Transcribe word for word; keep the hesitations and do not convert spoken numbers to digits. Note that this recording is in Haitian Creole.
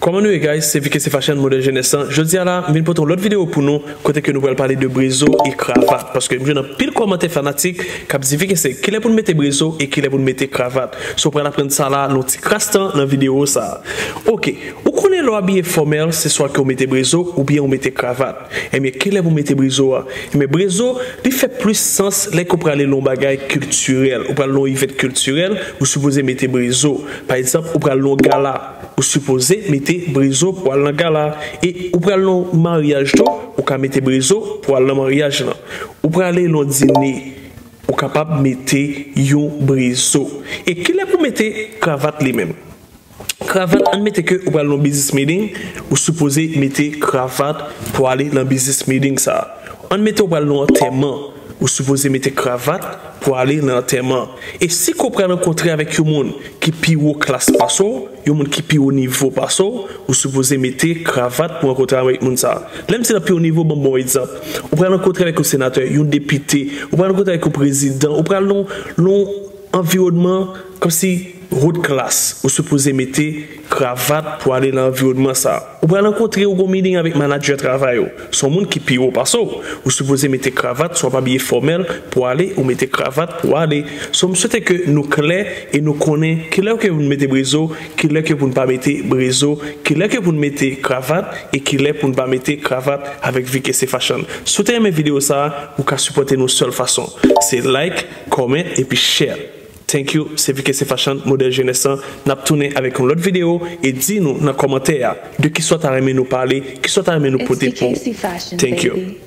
Kòman nou ye, guys? Se V K C Fashion, modèl jenès lan. Jodi a la, m vin pote yon lòt videyo pou nou, kote ke nou pral pale de brezo e kravat. Paske m jwenn anpil kòmantè fanatik k ap di, "V K C, kilè pou n mete brezo e kilè pou n mete kravat?" So, w pral aprann sa la, nan yon ti kras tan nan videyo sa. Oke, ou konnen lè w abiye fòmèl, se swa ke w mete brezo oubyen w mete kravat. Ebyen, kilè pou mete brezo a? Ebyen, brezo, li fè plis sans lè ke w prale nan yon bagay kiltirèl. Ou pral nan yon event kiltirèl, ou sipoze mete brezo. Pa egzanp, ou pral nan yon gala, ou sipoze mete brezo pou al nan gala. E ou pral nan yon maryaj tou, ou ka mete brezo pou al nan maryaj lan. Ou prale nan yon dine, ou kapab mete yon brezo. E kilè pou mete kravat li menm? Kravat, ann mete ke ou pral nan yon business meeting, ou sipoze mete kravat pou ale nan business meeting sa. Ann mete ou pral nan yon antèman, ou sipoze mete kravat pou ale nan antèman. E si ke w pral rankontre avèk yon moun ki pi wo klas pase w, yon moun ki pi wo nivo pase w, ou sipoze mete kravat pou rankontre avèk moun sa. Lè m di nan pi wo nivo, ban m ba w egzanp. Ou pral rankontre avèk yon senatè, yon depite, ou pral rankontre avèk yon prezidan, ou pral nan, nan yon anviwònman kòmsi haute classe, ou sipoze mete kravat pou ale nan anviwònman sa. Ou pral rankontre, ou gon meeting avèk manadjè travay ou. Se yon moun ki pi wo pase w. Ou sipoze mete kravat, si w ap abiye fòmèl pou ale, ou mete kravat pou ale. So, m swete ke nou klè e nou konnen kilè ke pou n mete brezo, kilè ke pou n pa mete brezo, kilè ke pou n mete kravat e kilè pou n pa mete kravat avèk V K C Fashion. Si w te renmen videyo sa a, ou ka sipòte nou sèl fason. Se like, comment epi share. Thank you, se V K C Fashion, modèl jenès lan. N ap tounen avèk yon lòt videyo e di nou nan kòmantè a de kisa w ta renmen nou pale, kisa w ta renmen nou pote pou ou. Thank you.